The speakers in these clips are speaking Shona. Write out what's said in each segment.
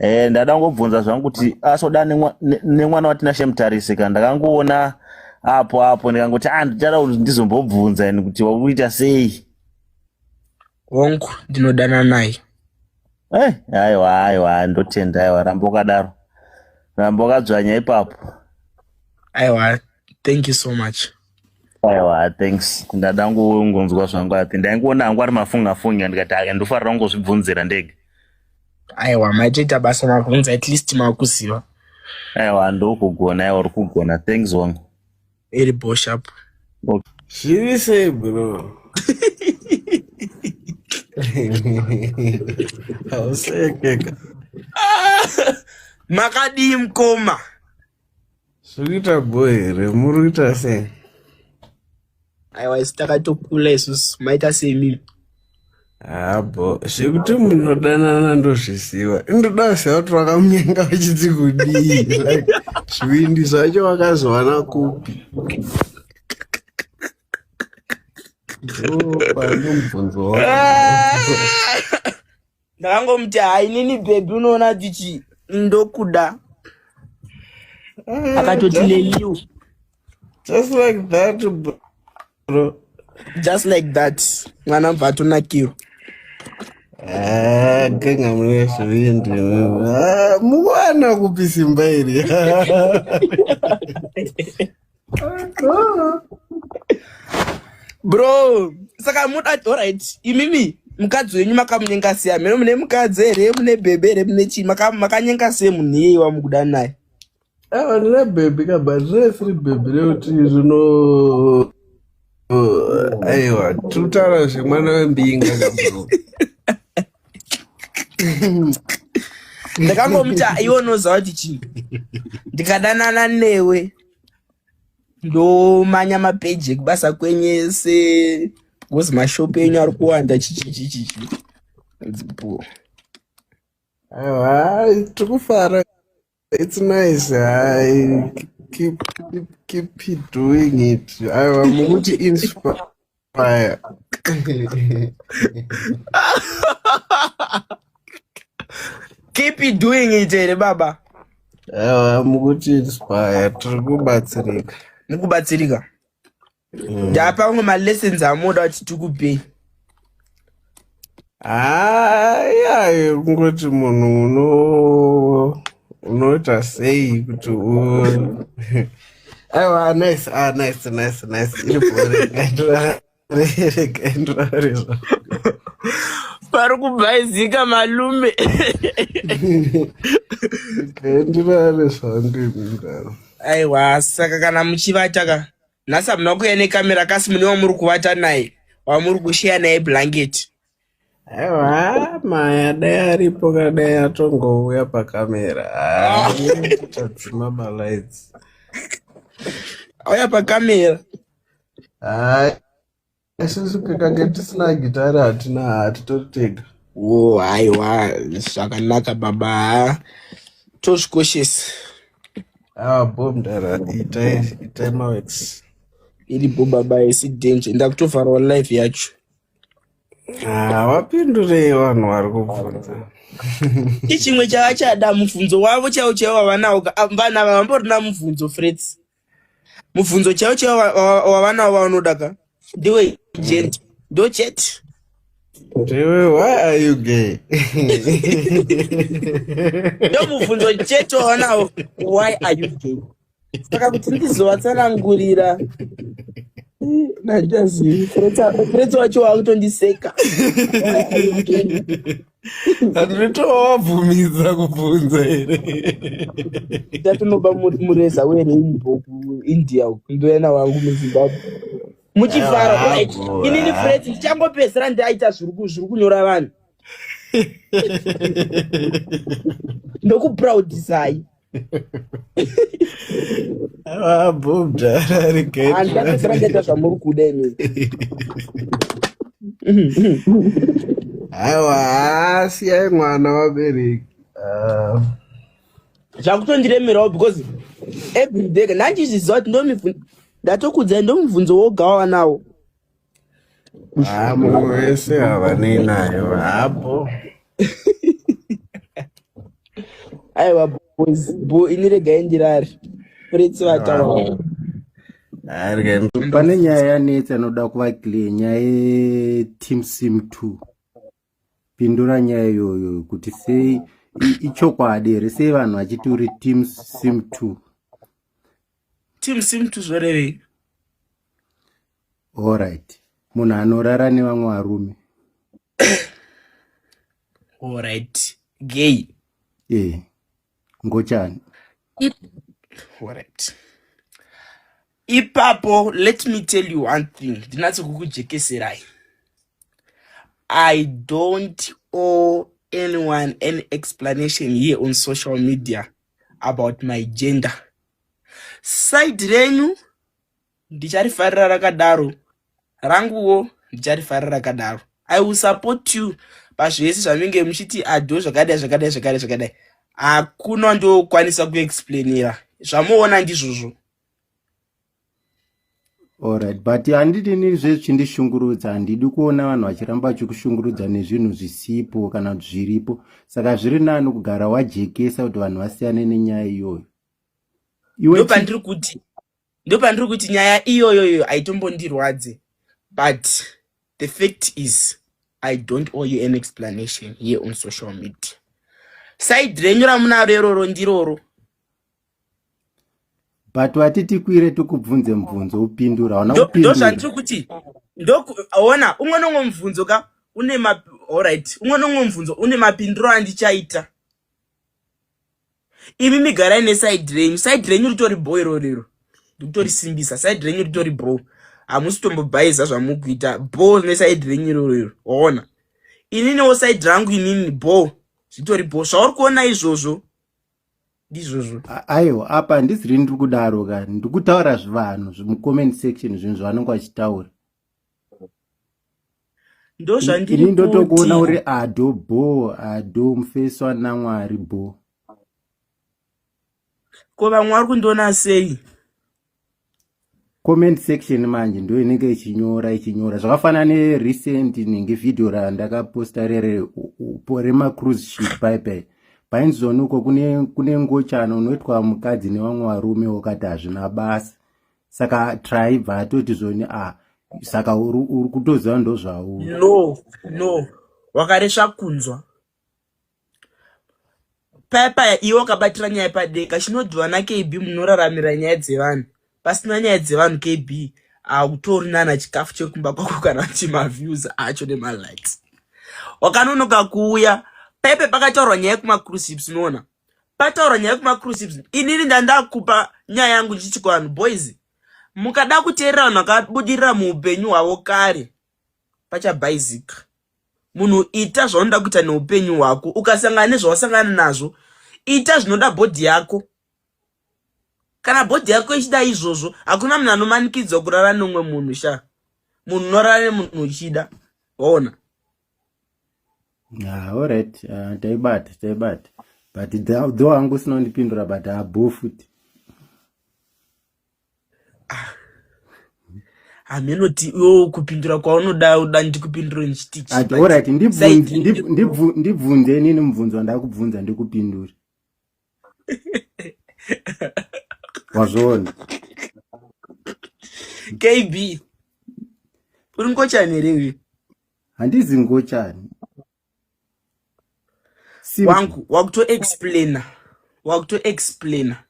Eh, ndada kungobvunza zvangu kuti asoda nemwana waTinashe Mutarisi ka ndakangoona apo apo ndikangoti ah ndichada kuti ndizombobvunza ini kuti wakuita sei. Hongu, ndinodana naye. Eh, aiwa aiwa ndotenda aiwa ramba wakadaro. Ramba wakadzvanya ipapo. Aiwa, thank you so much. Aiwa, thanks. Ndada kungonzwa zvangu ati ndaingoona hangu ari mafunga funga ndikati aya ndofarira kungozvibvunzira ndega. Aiwa, maitoita basa mabvunza at least makuziva. Aiwa, ndokugona aiwa uri kugona. Thanks wangu. Iri bo sharp. Okay. Zviri sei bro? Hausekeka. Makadii mkoma? Zviri kuita bho here? Muri kuita sei? Aiwa, isu takatokula isusu. Maita sei mimi? Haa bho, zvekuti munodanana ndozviziva. Indoda kuziva kuti vakamunyenga vachiti kudii. Like zvivindi zvacho vakazowana kupi? Ndo pane mubvunzo wangu. Ndakangomuti hai inini baby unoona tichi ndokuda. Akatoti leliu. Just like that bro. Just like that. Mwana mva atonakirwa. Ah, ganga mune zvivindi. Ah, muwana kupi simba iri? Bro, saka muda alright, imimi mukadzi wenyu makamunyenga sei? Hameno mune mukadzi here, mune bhebhe here, mune chii? Makanyenga sei munhu iyeye wamukuda naye? Aiwa ndine bhebhi ka but rine siri bhebhi rekuti rino aiwa tiri kutaura zvemwana wembinga ka bro. Ndakangomuti iwe unoziva kuti chii? Ndikadanana newe ndomanya mapeji ekubasa kwenyu ese because mashopu enyu ari kuwanda chichichichichi. Dzipo. Aiwa tiri kufara. It's nice. I keep keep keep it doing it. Aiwa mukuti inspire. Keep it doing it here baba. Aiwa mukuti inspire. Tiri kubatsirika. Mukubatsirika. Ndapa amwe malessons amoda kuti tikupei. Haya, kungoti munhu uno unoita sei kuti u aiwa nice ah nice nice nice iri bore rega ndirare zvangu. Pari kubhaizika malume. Rega ndirare zvangu ini ndaro. Aiwa, saka kana muchivata ka nhasi hamuna kuuya nekamera kasi mune wamuri kuvata naye wamuri kusheya naye blanket. Aiwa maya dai aripo kadai atongouya pakamera. Ah, tadzima malights. Auya pakamera. Hai isusu kakange tisina gitari hatina hatitori tega. Wo haiwa zvakanaka baba. Tozvikoshesa. Ah, bo mdara itai itai maworks. Iripo baba isi danger. Ndakutovharawo live yacho. Ah, wapindurei vanhu vari kubvunza. Ichimwe chavachada mubvunzo wavo chaiwo chaiwo wavanawo vana ava vamborina mubvunzo Frets. Mubvunzo chaiwo chaiwo wavanawo vanoda ka ndiwe gent ndo chete. Ndiwe, why are you gay? Ndo mubvunzo chete wavanawo, why are you gay? Saka kuti ndizovatsanangurira nandichazivi. Frets wacho wakutondiseka. Handitowabvumidza kubvunza here? Ndatonoba mureza weRainbow kuIndia uku, ndouya nawo hangu muZimbabwe. Muchifara, Ah, right. bro, Inini ah. Frets ndichangopedzisira ndaita zviri kunyora vanhu. Ndokuproudisai. Ah, bo mdara regai Handapedzisira ndaita zvamuri kuda imi. Aiwa, siyai mwana vabereki. Ah. Zvakutondiremerawo because every day ndandizviziva kuti ndomibvunzo ndatokudzai ndomubvunzo woga wawanawo. Ah, mumwe wese havanei nayo hapo. Aiwa boys, bo ini regai ndirare. Fritz vataura. Pane nyaya yanetsa inoda kuva clear, nyaya yeteam sim 2. Pindura nyaya iyoyo kuti sei ichokwadi here, sei vanhu vachiti uri team sim 2? Team sim 2 zvorevei? Alright, munhu anorara nevamwe varume. Alright, gay. Eh, ngochani. Alright, ipapo let me tell you one thing, ndinatse kukujekeserai. I don't owe anyone any explanation here on social media about my gender. Side renyu ndicharifarira rakadaro, ranguwo ndicharifarira rakadaro. I will support you pazvese zvamunenge muchiti adho zvakadai zvakadai zvakadai zvakadai. Hakuna ndokwanisa kuexplainira, zvamuona ndizvozvo. Alright, but handidi ini zvezvichindishungurudza, handidi kuona vanhu vachiramba vachikushungurudza nezvinhu zvisipo kana kuti zviripo. Saka zviri nani kugara wajekesa kuti vanhu vasiyane nenyaya iyoyo. Iwe Ndopandiri kuti nyaya iyoyoyo haitombondirwadze, but the fact is I don't owe you an explanation here on social media. Side renyu ramunaro iroro ndiroro. But wati tikwire tikubvunze mubvunzo upindura, hauna Ndo kupindura. zvandiri kuti ona, umwe nomwe mubvunzo ka une ma, alright, umwe nomwe mubvunzo une mapinduro andichaita. Imi migarai neside renyu, side renyu ritori bo irorero, ndikutorisimbisa. Side renyu ritori bo, hamusi tombobhaisa zvamukuita bo neside renyu irorero. Waona, ininiwo side rangu inini bo, zvitori bo zvauri kuona izvozvo ndizvozvo. Aiwa, apa handisiri ndiri kudaro ka, ndiri kutaura zvivanhu mucomment section, zvinhu zvavanenge vachitaura. Ndo zvandiri Ini ndotokuona kuti uri ado bo, ado mufeswa namwari bo. Ko vamwe vari kundiona sei? Comment section manje ndo inenge ichinyora ichinyora, zvakafanana nerecent ninge vhidhiyo randakaposta rere remacruise ship paipai, painzoni uko kune ngochano unoitwa mukadzi nevamwe varume, wakati hazvina basa. Saka traibva atoti zvoni a, saka uri kutoziva ndo zvauri. No, wakaresva kunzwa paya paya, iwe wakabatira nyaya padeka. Chinodiwa naKB, munoraramira nyaya dzevanhu. Pasina nyaya dzevanhu, KB, hautori nana chikafu chekumba kwako kana kuti maviews acho nemalikes. Wakanonoka kuuya paipe pakataurwa nyaya yekumacruise ships. Unoona pataurwa nyaya yekumacruise ships, inini ndandakupa nyaya yangu ndichiti kuvanhu, boys, mukada kuteerera vanhu vakabudirira muupenyu hwavo kare, pachabhaizika. Munhu ita zvaunoda kuita neupenyu hwako. Ukasangana nezvawasangana nazvo, ita zvinoda body yako. Kana body yako ichida izvozvo, hakuna munhu anomanikidzwa kurara neumwe munhu sha. Munhu unorara nemunhu uchida, waona. Ah, alright, taibata taibata, but though hangu usina kundipindura, but habo futi. Haminoti iwo kupindura kwaunoda, uda ndikupindure ndichiti chii? Ati But alright, side ndibvunze inini mubvunzo wandakubvunza, ndikupindure, wazviona? KB, uri ngochani here iwe? Handizi ngochani. Simple. Wangu, wakutoexplaina, wakutoexplaina,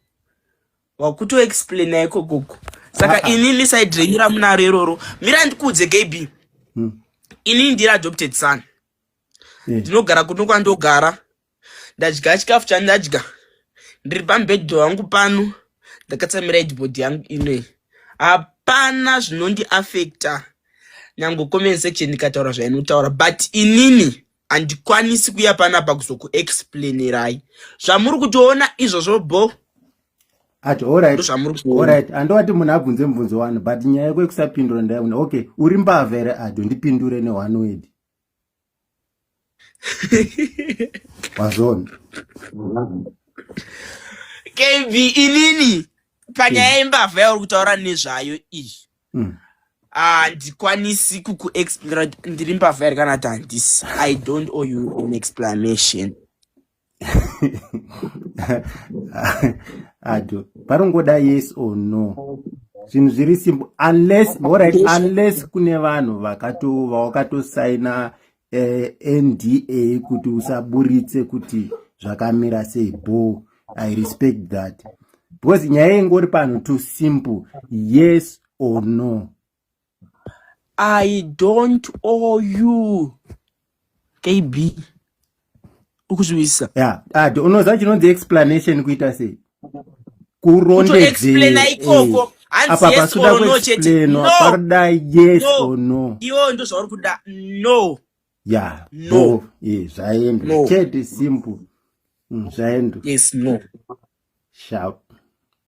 wakutoexplaina ikokoko. Saka Ah, ah. inini side renyu ramunaro iroro, mira ndikuudze, KB. Inini ndiri adopted son. Ndinogara kuno kwandogara, ndadya chikafu chandadya, ndiri pamubhedho wangu pano, ndakatsamira headboard yangu inoi. Hapana zvinondiafecta nyange comment section ikataura zvainotaura, but inini handikwanisi kuya panapa kuzokuexplainerai zvamuri kutoona izvozvo bo. Ati alright. Ndozvamuri kuona. Alright, andowati munhu abvunze mubvunzo wani, but nyaya yako yekusapindura ndaiona. Okay, uri mbavha here ado? Ndipindure neone word, wazviona? KB, inini panyaya yembavha yauri kutaura nezvayo iyi, handikwanisi kukuexplainira kuti ndiri mbavha here kana kuti handisi. I don't owe you an explanation. Ado parongoda yes or no. Zvinhu zviri simple, unless, alright, unless kune vanhu vakato vawakatosaina NDA kuti usaburitse kuti zvakamira sei bo. I respect that, because nyaya ingori pano too simple, yes or no. I don't owe you, KB, ukuzivisa. Ya, ado unoziva chinonzi explanation kuita sei? Kutoexplaina ikoko hanzi Apa yes pasuda or no chete. Kuexplainwa No. paroda yes No. or no. Iwewo ndo zvauri kuda, no. Ya. No. Bo ye zvaendwa. No. Chete, simple. Zvaendwa. Yes, no. Sharp.